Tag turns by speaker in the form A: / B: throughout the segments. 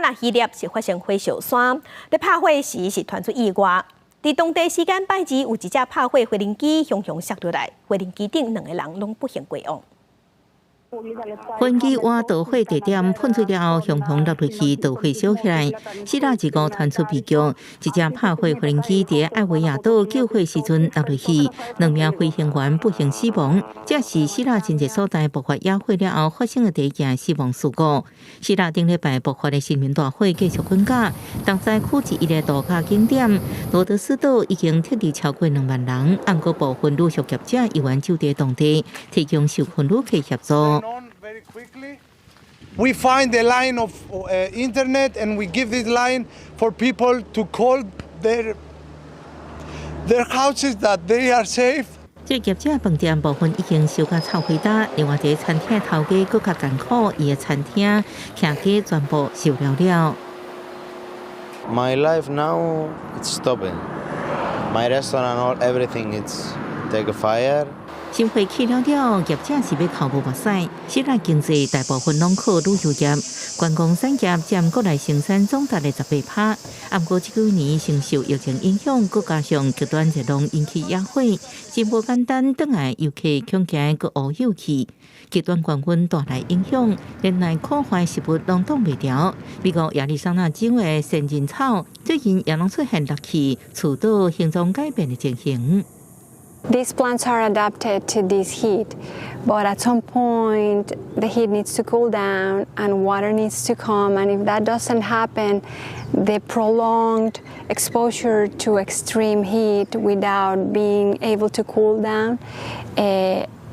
A: 若希臘是發生火燒山，咧拍火時是傳出意外。佇當地時間拜二，有一隻拍火飛行機雄雄摔落來，飛行機頂兩个人攏不幸過往。
B: 飛機倚導火地點噴出了後，雄雄落落去，導火燒起來。希臘一個傳出悲劇，一隻拍火飛行機佇愛維亞島救火時陣落落去，兩名飛行員不幸死亡。這是希臘真濟所在爆發野火了後發生的第一件死亡事故。希臘頂禮拜爆發的森林大火繼續滾絞，東西區之一的度假景點羅德斯島已經撤離超過2萬人，毋過部分旅宿業者猶原駐佇當地，提供受困旅客協助。
C: We find a line of internet and we give this line for people to call their houses that they are safe.
B: 這業者飯店部分已經燒甲臭灰焦，另外一个餐廳頭家閣較艱苦，伊的餐廳徛家全部燒了了。
D: My life now it's stopping. My restaurant, all everything it's take a fire.
B: 心火起了了，業者是欲哭無目屎。希臘經濟大部分攏靠旅遊業，觀光產業佔國內生產總值的18%。毋過這幾年承受疫情影響，閣加上極端熱浪引起野火，真無簡單。轉來遊客恐驚閣烏有去，極端高溫帶來影響，連耐苦壞食物攏擋袂牢。美國亞利桑那州的仙人草最近也攏出現落去，刺島形狀改變的情形。
E: These plants are adapted to this heat, but at some point the heat needs to cool down and water needs to come, and if that doesn't happen, the prolonged exposure to extreme heat without being able to cool down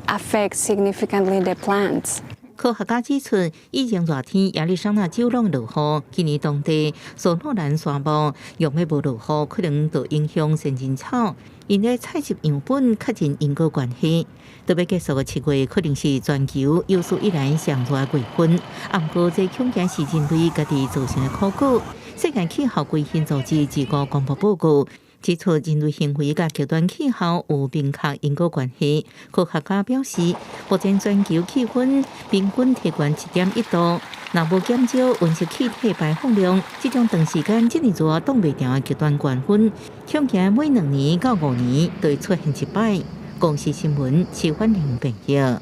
E: affects significantly the plants.
B: 科學家指出，以前熱天亞利桑那州攏落雨，今年當地索諾蘭沙漠若欲無落雨，可能就影響仙人草。𪜶咧採集樣本確認因果關係。著欲結束的7月，可能是全球有史以來上熱的月份。毋過，這恐驚是人類家己造成的苦果。世界氣候規劃組織這個公布報告，指出人類行為佮極端氣候有明確因果關係。科學家表示，目前全球氣溫平均提懸1.1度，若無減少溫室氣體排放量，這種長時間這麼熱擋袂牢的極端高溫，恐驚每2年到5年就會出現一擺。公視新聞，徐婉玲編譯。